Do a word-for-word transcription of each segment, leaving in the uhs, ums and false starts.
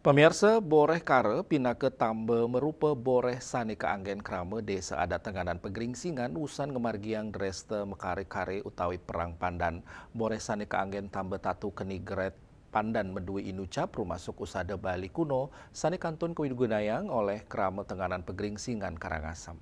Pamiarsa, boreh kara pinaka tamba marupa boreh sane kaanggen krama Desa Adat Tenganan Pagringsingan usan ngamargiang dresta makare-kare utawi perang pandan. Boreh sane kaanggen tamba tatu keni gret pandan madue inucap rumasuk usada Bali kuno sane kantun kawigunayang oleh krama Tenganan Pagringsingan Karangasem.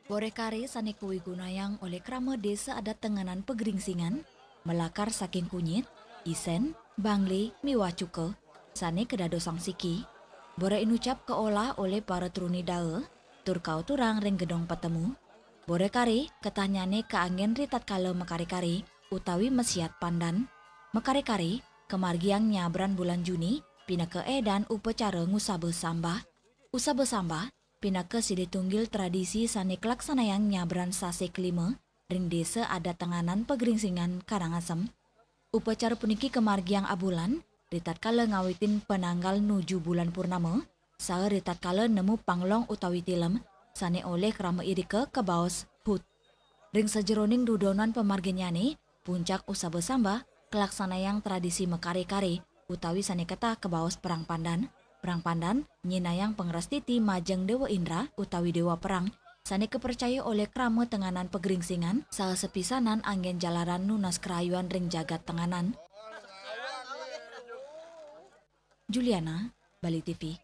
Boreh kare sane kawigunayang oleh krama Desa Adat Tenganan Pagringsingan, malakar saking kunyit, isen, bangle, miwah cuka, sane kadadosang siki. Boreh inucap kaolah oleh para truni daa, tur kauturang ring gedong patemu. Boreh kare, ketahnyane kaanggen ritatkala makare-kare, utawi masiat pandan. Makare-kare, kamargiang nyabran bulan Juni, pinaka edan upacara ngusaba sambah. Usaba sambah, pinaka silih tunggil tradisi sane kalaksanayang nyabran sasih kalima ring Desa Adat Tenganan Pagringsingan Karangasem. Upacara puniki kamargiang abulan, ritatkala ngawitin pananggal nuju bulan purnama, saha ritatkala nemu panglong utawi tilem, sane olih krama irika kabaos hut. Ring sajeroning dudonan pamarginnyane, puncak usaba sambah, kalaksanayang tradisi makare-kare, utawi sane ketah kabaos perang pandan. Perang pandan nyinayang pangrastiti majeng Dewa Indra utawi Dewa Perang, sane kapercaya oleh krama Tenganan Pagringsingan, saha sapisanan anggen jalaran nunas karayuan ring jagat Tenganan. Juliana, Bali T V.